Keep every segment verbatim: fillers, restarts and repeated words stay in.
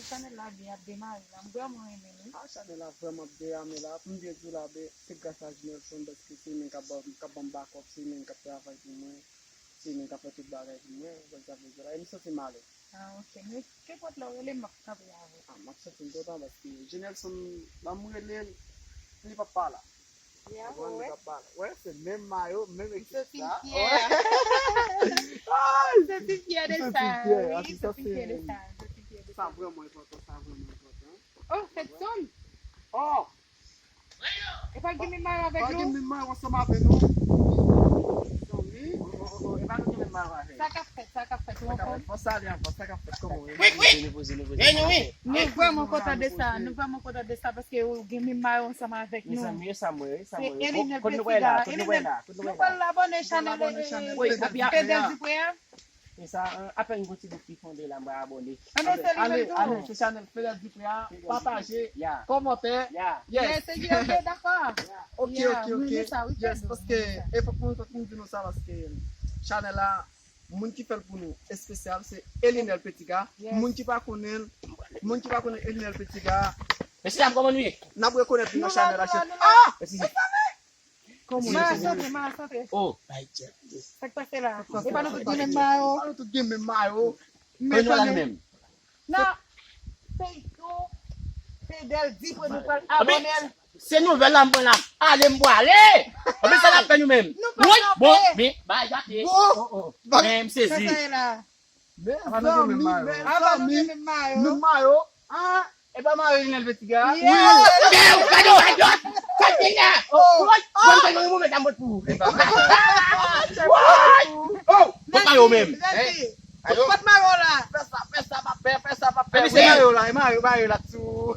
Chanèl la byen ap demare la, m vrèman renmen l wi. Ah, chanèl la vrèman ap demare la. Pou m byen di w la, ben, se gras a Jinelson, paske se li menm k ap ban, k ap ban m bakòp, se li menm k ap travay pou mwen, se li menm k ap fè tout bagay pou mwen, w konn sa m vle di w la, e m santi m alèz. Ah, ok. Men kenpòt lè w rele m, m ap kanpe avè w. Ah, m ap santi m kontan paske Jinelson, lè m rele l, li p ap pa la. Ou konprann? Li p ap pa la. Wè, se menm mayo, menm ekip sa. M santi m fyè. M santi m fyè de sa. Wi, m santi m fyè de sa. M santi m fyè de sa. Sa vrèman enpòtan, sa vrèman enpòtan. Oh, Fedson! Oh! E pa gen menm mayo avèk nou? Pa gen menm mayo ansanm avè nou. Wi. Oh, oh, oh, oh, e pa nou gen menm mayo avè. Sa k ap fèt, sa k ap fèt, ou anfòm? Fò salye ankò, sa k ap fèt, kòman w ye? Wi, wi. Vini, vini, vini. Vini, wi. Nou vrèman kontan de sa, nou vrèman kontan de sa paske ou gen menm mayo ansanm avèk nou. Mezanmi, e sa mwen, e sa mwen. Se Elinel Petit Gars, Elinel, nou pral abòne chanèl Fedel Dupré a? E sa, apèn yon ti bout ki fonde la, mwen abòne. Ann, se li menm tou. Ale, se chanèl Fedel Dupré a, pataje, kòmante. Yes. Yes, se li, ok, dakò. Ok, ok, ok. Yes, paske, e fòk mwen, fòk mwen di nou sa, paske chanèl la, moun ki fè l pou nou espesyal, se Elinel Petit Gars. Yes. Moun ki pa konnen l, moun ki pa konnen Elinel Petit Gars, mesye dam, kòman nou ye? N ap rekonèt li nan chanèl la, chèf. Ah! Maya santre, Maya santre. Oh. Sa k pase la? E pa nou tout gen menm mayo? E pa nou tout gen menm mayo? Kòman nou la nou menm? Nan peyi tou, Fedel Dupré nou pral abòne l. Se nouvèl la m pran la. Ale m pwale. Anben sa n ap fè nou menm? Nou pa kanpe. Bon, men bagay gate. Oh, oh. Men m sezi. Sa sa ye la? Mezanmi, mezanmi, menm mayo. Ah, e pa mayo Elinel Petit Gars? Yes. Gade w, gade w, sa k gen la? Oh, oh, oh, mwen mwen mwen mèt a mòt pou ou. Woy! Oh, bon mayo menm. Pot mayo la. Fè sa, fè sa, pa pè, fè sa, pa pè. Mayo la, e mayo, mayo la tou.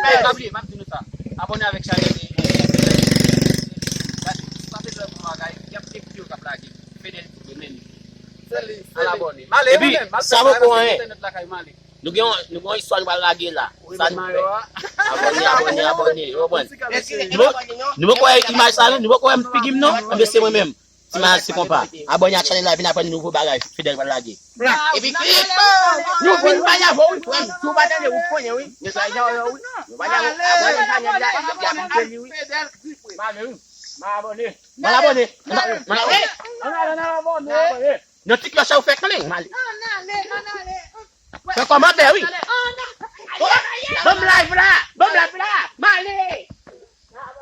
Hey, pa bliye, m ap di nou sa. Abòne avèk chanèl li. Sa se lè pou bagay, y ap gen videyo k ap lage. Fedel Dupré menm. Se li, se li. Al abòne. M ale, mwen menm, m al fè sa, m al fè entènèt lakay mwen ale. Nou gen, nou gen yon istwa nou pral lage la. Sa nou fè? Abòne, abòne, abòne. Ou konprann? Nou poko wè imaj sa non, nou poko wè figi m non. Anben se mwen menm. Ti Mal se konpa. Abòne ak chanèl la, vin aprann nouvo bagay Fedel pral lage. Epi klip! Nou vin bay avè w wi, frè m. Si w pa tande, ou konnen wi. Nou pa bay avè w wi. Nou pa bay avè w. Abòne chanèl la, epi klike li wi. M ale wi. M abòne. M abòne. M abòne. Ann ale, ann abòne. Nan ti klòch ou fè kanmenm. M ale. Ann ale, ann ale. Fè kòmantè wi. Ann ale. Ban m live la. Ban m live la. M ale.